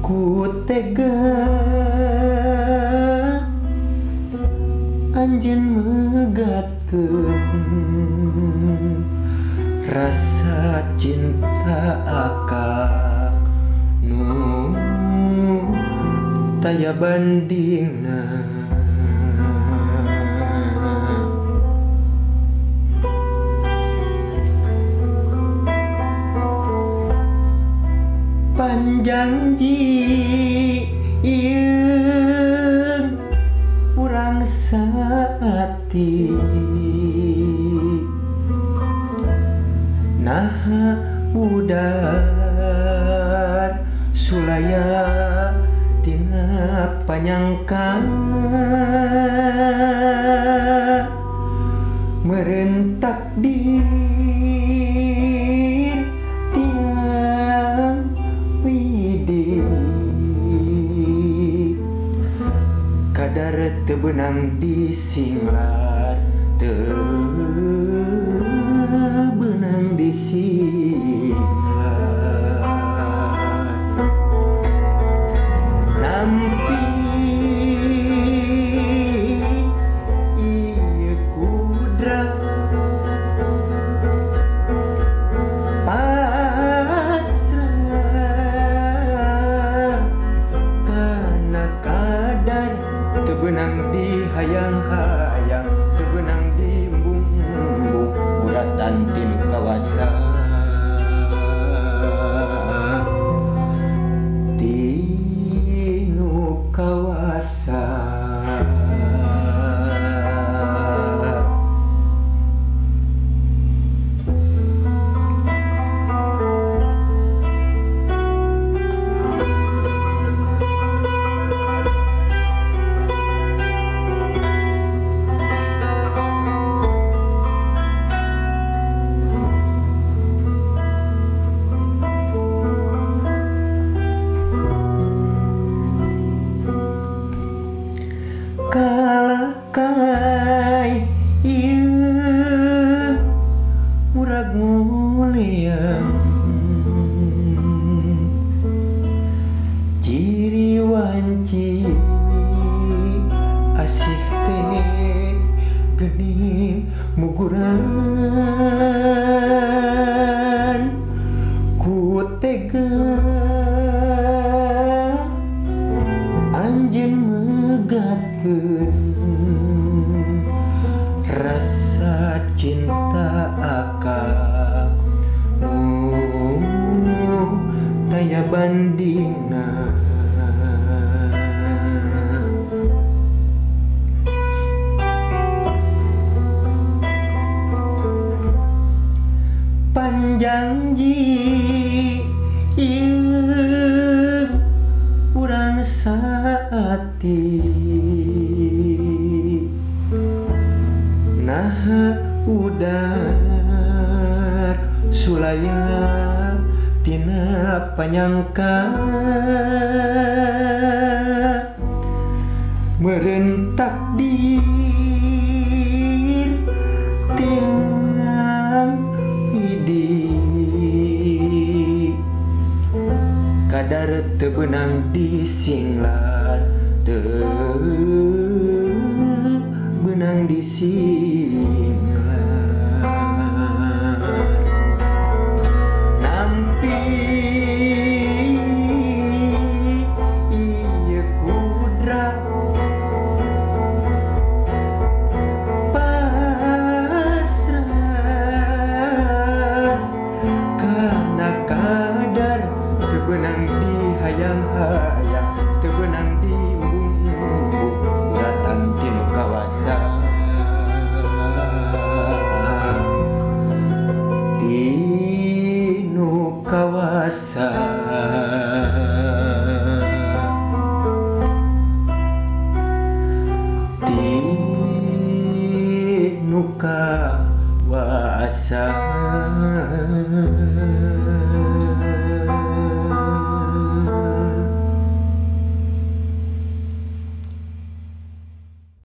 Ku tega anjeun megatkeun rasa cinta akang nu taya bandingna. Panjangji ieu urang saati naha udar sulaya tina panyangka merentak dir tiang widi kadar teu beunang disinglar teu beunang disinglar. Nampi ieu kudrat pasrah kana kadar teu beunang dihayang-hayang teu beunang diembung-embung uratan tinu kawasa tinu kawasa. Kalakai ieu murag mulia ciri wanci asih teh geuning muguran ku tega anjeun megatkeun rasa cinta akang taya bandingna. Panjangji ieu urang saati naha udar sulaya tina panyangka merentak dir tiang widi kadar teu beunang disinglar teu beunang disinglar. Nampi ieu kudrat pasrah kana kadar teu beunang dihayang-hayang teu beunang diembung-embung uratan tinu kawasa tinu kawasa. Tinu kawasa.